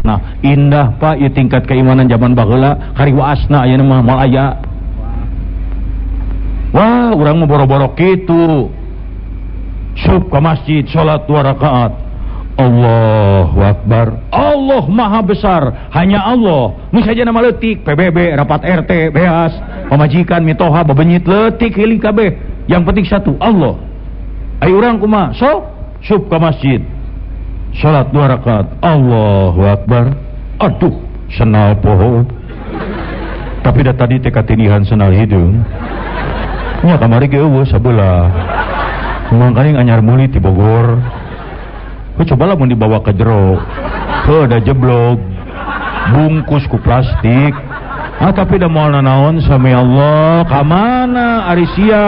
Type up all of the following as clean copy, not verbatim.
Nah, indah Pak ieu tingkat keimanan zaman baheula kariwaasna ayeuna mah moal aya. Wah, urang mah boro-boro kitu. Sup ke masjid salat 2 rakaat. Allahu Akbar. Allah Maha Besar, hanya Allah. Nu saja nama leutik, PBB, rapat RT, beas, pamajikan mitoha bebenyit leutik hiling kabeh. Yang penting satu, Allah. Ayo urang kumaha? Sok sup ke masjid. Salat 2 rakaat. Allahu Akbar. Aduh, senal poho. Tapi da tadi teh katinihan senal hideung. Nya kamari ge eueuh sabelah. Mangkaning anyar meuli ti Bogor. Heuh, cobalah mun dibawa ke jero. Heuh, da jeblog. Bungkus ku plastik. Ah, tapi da moal nanaon sami Allah. Ka mana ari sia?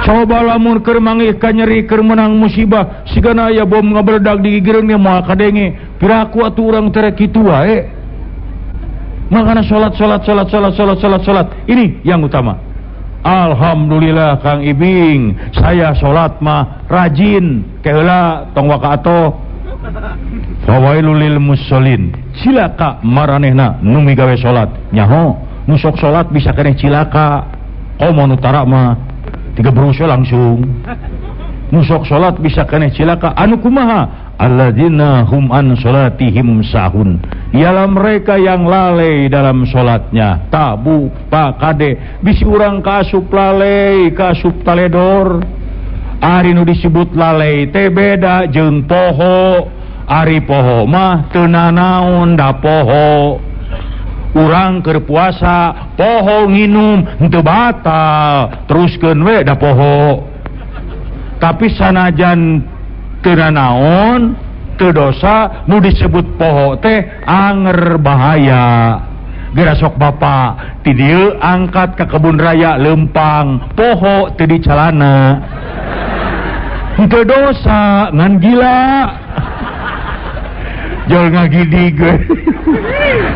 Coba lamun keur manggih ka nyeri keur menang musibah, sigana aya bom ngabeledag di gigireun ge moal kadenge. Piraku atuh urang teh kitu wae. Makana salat salat salat salat salat salat salat. Ini yang utama. Alhamdulillah Kang Ibing, saya salat mah rajin. Keheula tong waka atoh. Fawailul lil musallin. Cilaka maranehna nu migawe salat. Nyaho, nu sok salat bisa keneh cilaka. Komo nu tara mah tiga berusel langsung. Nu sok salat bisa keneh cilaka. Anu kumaha? Alladzina hum an salatihim sahun. Ialah mereka yang lalai dalam salatnya. Tabu pak kade bisi urang kaasup lalai, kaasup taledor. Ari nu disebut lalai teh beda jeung poho. Ari poho mah teu nanaon da poho. Urang keur puasa poho nginum henteu batal, teruskeun we da poho. Tapi sanajan teu nanaon, teu dosa, nu disebut poho teh anger bahaya. Geura sok bapa ti dieu angkat ka kebun raya lempang, poho teu dicalana. Henteu dosa ngan gila. Jol ngagidig we.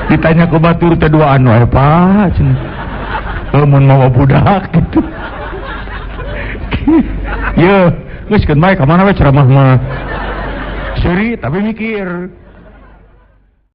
Ditanya ku batur teh duaan wae Pak cenah. Lamun mawa budak gitu. Ye, geus keun bae ka mana we ceramah mah. Seuri tapi mikir.